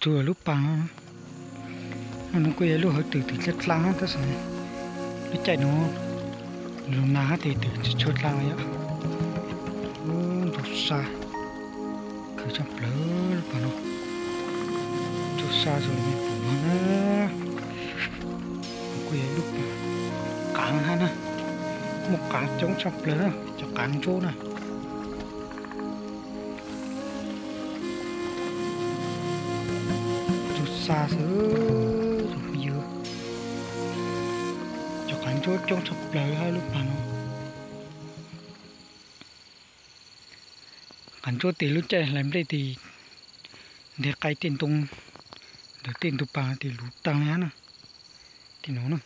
Tus lub pas no, no kuj yog lub hauv twm twm dlaab dlaab tab sis lub caij no zoo nag hab tes twm tsis tshua dlaab yom. Ntsuab sab, khwv tshaj plawg lub pas no. Ntsuab sab zoo li nej pum no na. Kuj yog lub pas qaav hab na, muaj qaav coob tshaj plawg na, cov qaav ntsuab na. Ntsuab sab xwb, cov phooj ywg, cov qaav ntsuab coob tshaj plawg hab lub pas no. Qaav ntsuab tes lub caij hlais nplej tes nte qaij tej ntoo ntawm tej ntug pas tes luv taag le hab na. Tej no na,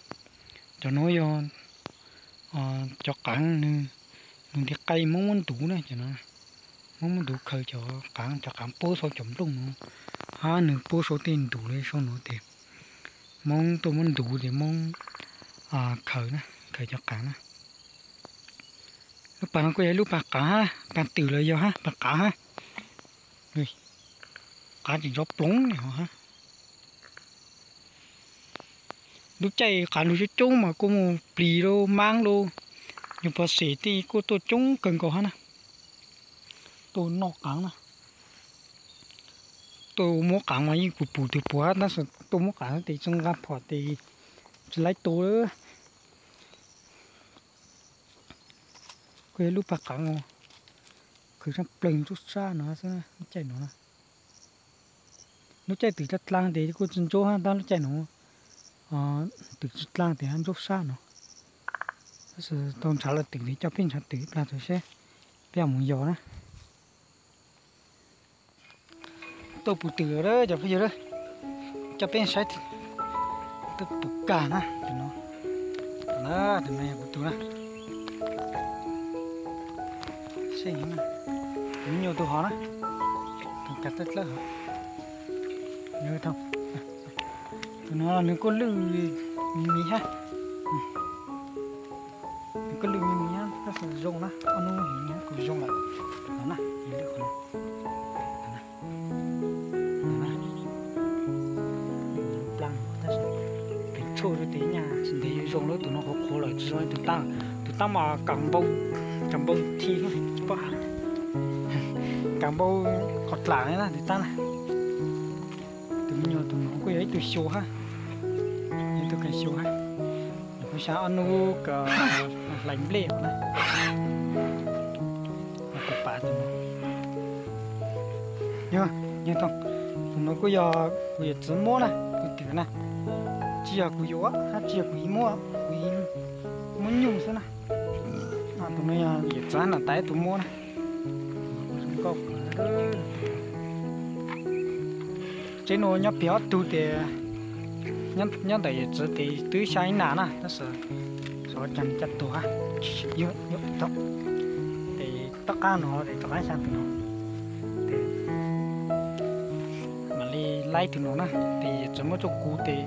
cov no yog cov qaav nws nte qaij Moob muab ntuv na, cov no Moob muab ntuv khaws cov qaav, cov qaav puab sau cov nplooj no, hab nws puab sau tej ntuv le sau no tes Moob tuaj muab ntuv tes Moob khaws na, khaws cov qaav na. Lub pas no kuj yog lub pas qaav hab, pas twm los yog hab, pas qaav hab. Qaav tseem tsov ploov li hov hab. Lub caij qaav lug coob coob mas kuj muaj plis lauj, maab lauj, nyuag pov xwm tej kuj tuaj coob kawg nkaus hab na. Tuaj noj qaav na. Tuaj muab qaav mas yeej pum pum twg puav tab sis tuaj muab qaav tes tsi nqa phom tes tsi laib tua lawm. Kuj yog lub pas qaav, khwv tshaj plawg ntsuab sab no xwb, lub caij no na. Lub caij twm dlaab dlaab tes kuj tsi ntsuab hab, tab lub caij no twm tsi dlaab tes hab ntsuab sab no. Tab sis tau ntshav lawm twm tes coj peb ntshav twm ib plag tso seb peb mus yos na. Tuaj pum twm lawm cov phooj ywg, coj peb saib, tuaj pum kag na, tus no, tus no yog kuv tug na. Tus me nyuam tug hov na, tus kag dlawb dlawb hov. Tus no nws kuj lwj me me hab. Nws kuj lwj me me hab tab sis zoo na, ob hnub heev kuj zoo lawm. No na, lwj qhov no. Pla tab sis pem tshuaj tes nyaj tsis ntev yuav zoo lawm, tus no qhuav qhuav lawm tsis zoo tus taab. Tus taab mas kas npau, kas npau thi, kas npau qhov dlam na tus taab na. Tus me nyuam tus no kuj yog ib tug xyuas hab, ib tug kag xyuas hab. Nws kuj xyab ob hnub kws hlais nplej na. Tus pas tus no, tus no kuj yog kuv yawm txiv muab na, kuv twm na. Tsis yog kuv yuav hab tsis yog kuv ib muab, kuv ib muab nyuj xwb na. Tus no yog yawm txiv na, tas ib tug muab na. Tsev nuav nyob pem ob tug tes, nyob ntawm yawm txiv tes twb xya ib nas na, tab sis xyov cas caj tuag hab. Tes tom qab no tes rov qab xya tus no, tes mam li laib tus no na. Tes yawm txiv muab rua kuv tes,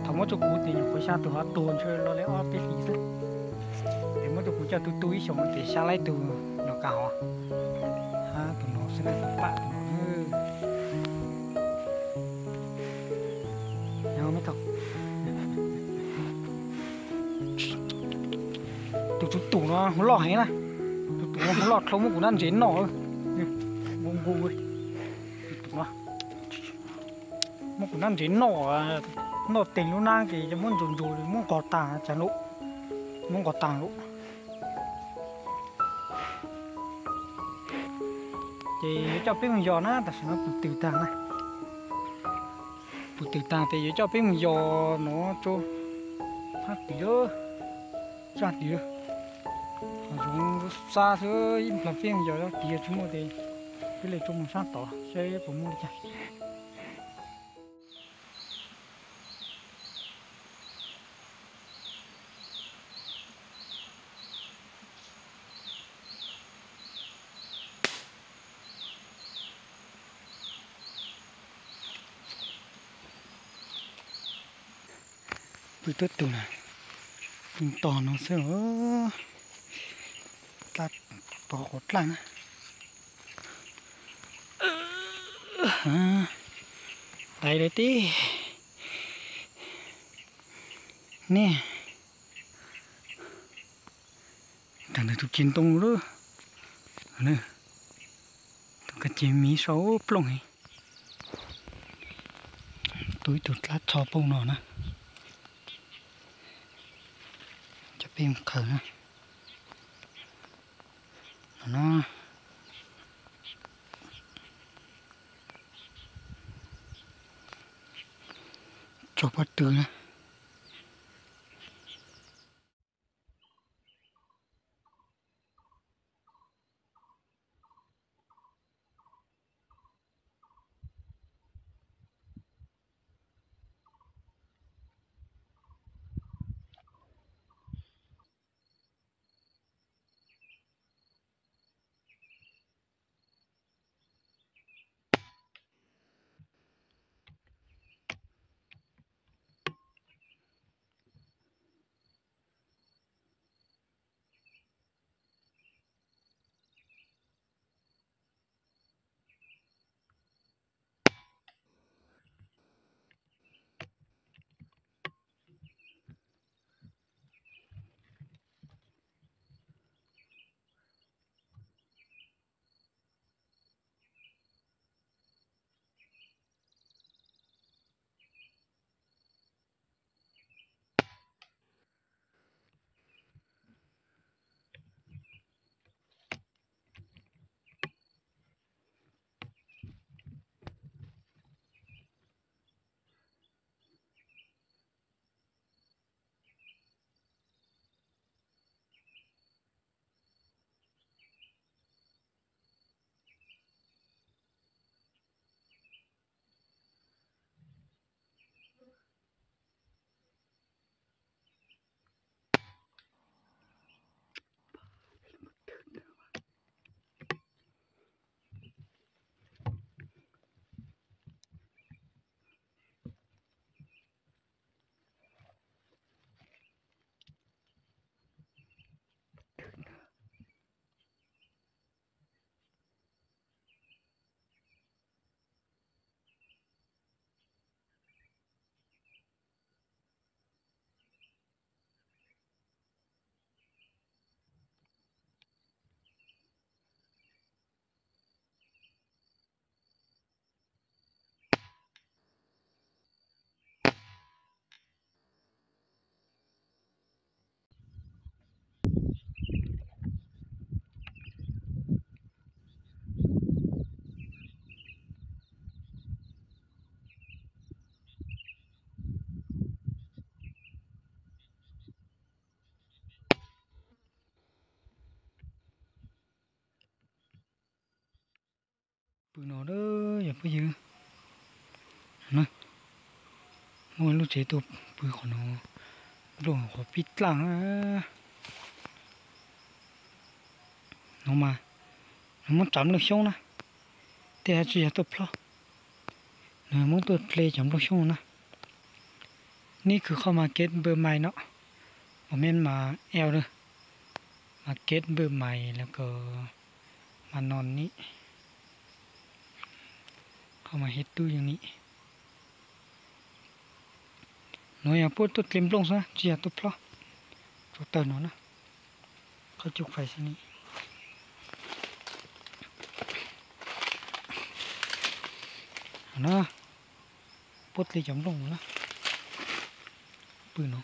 thaum muab rua kuv tes nyuam qhuav xya tus hov tuag ntshe lo li ob peb hlis xwb. Tes muab rua kuv coj tu tu ib xyoos tes xya laib tug nyuam kag hov. Hab tus no xwb na, tus paj tus no. Tus tswv tus no hu loj heev na, tus tus no hu loj dlhau muab kuv nab ntsev noj. Nqus nqus, tus tus no muab kuv nab ntsev noj, noj tes lub nab ces muab ntsus ntsus muab nqos taag, muab nqos taag lawm. Ces yuav coj peb mus yos na, tam sim no pum twm taag na. Pum twm taag tes yuav coj peb mus yos no tso. Hab tim lawm, sab tim lawm. Qhov zoov xab xwb, ib plag peb mus yos tim tsis muaj tes peb le tso mus sab tod saib puas muaj li cas. Pw tuab tug na, pw tog no xwb os. Dlab tov quav dlaj na. taiv lawm tib. Niaj, tag ntawd tus ci ntoo lawm. Tus kab ces miv sau plooj heev. Tus ib tug dlab tsho poob no na. Cov peb mus khaws na. No na. Tso pob tw na. Pw no a yog phooj ywg. Muaj lub tsev tuaj pw qhov no, nplooj qhov pib dlaaj na. No mas nws muab tsav nplooj xyoob na, tej ha tsis yog tuaj plob, nws muab tuaj ple cov nplooj xyoob na. Nib kws qhov mas kev npawj mais no, uas mej mas eo lawm, mas kev npawj mais los ko mas no ni, qhov mas hiav tub yog ni. No yog puab tuaj ple nplooj xwb tsis yog tuaj plob. Tsuas tawg no na, qhov cub fais xwb ni. No, puab tle cov nplooj na, pw no.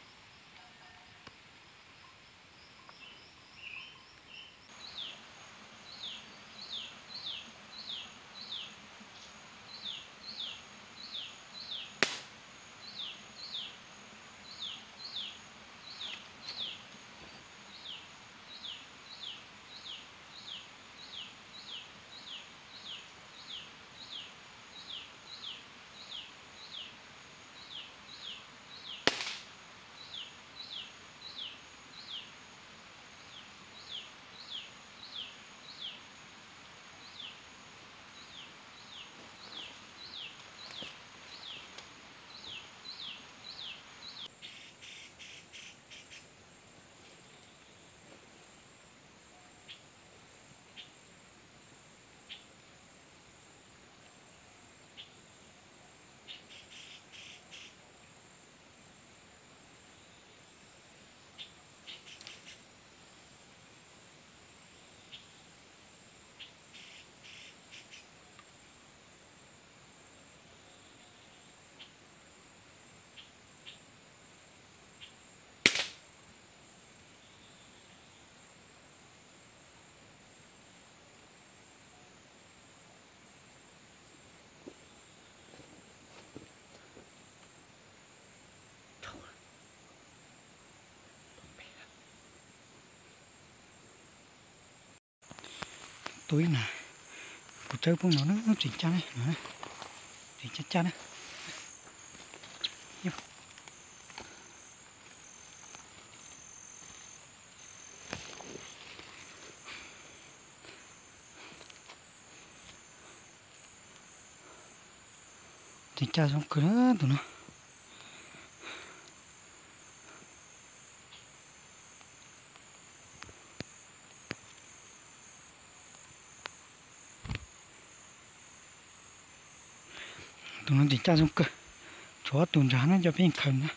Tua ib nas, kuv tsawb poob no na, tseem caj ne, no na, tseem caj caj na. Tseem caj zoo kawg na tus no. Tus no tseem caj zoo kawg, tshuav ob tug ntsag na, coj peb khaws na.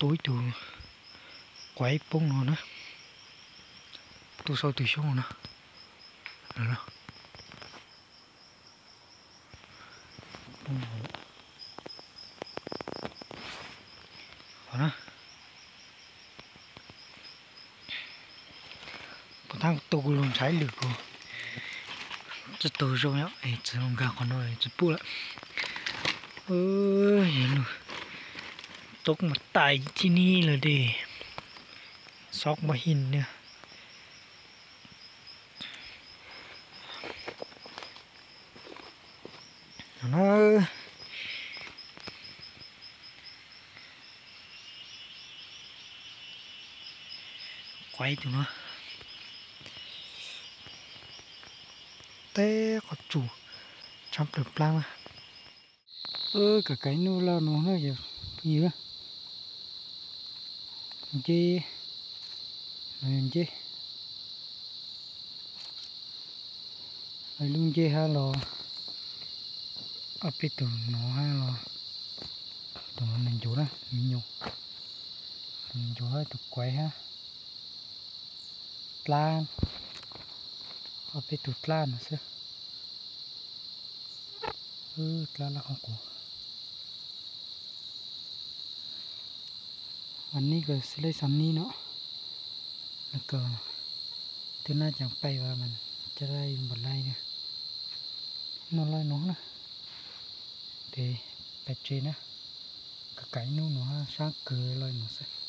Tua ib tug quaib poob no na, tuaj sau tus xyoob no na. Qhov na, pov thab tu kuv los ntshaib lwm kuv tsis tau zoo, txiv los nkag qhov no tsis pub lawm. Yog lug toob mas tais thib nib lawm dej, xob mas hin na. Quaib tus no, teb qhov tsum tshaj plaws plaab na. Kawm kaiv nuj laj no na yog phooj ywg, nce, no yog nce, lub nce hab los ob peb tug no hab los Tus no nws ncuav na, me nyuam. Tus ncuav hab tus kuav hab. Dlab, ob peb tug dlab no xwb. Dlab laj qhob quav. Vas nib ko xib leb xos nib no, nws ko twb nab caas paib vas mas caj dab npam laib na. Noj loj nuav na, ces pais tsev na, kav kav ib nub nuav sab kawg loj nuav xwb.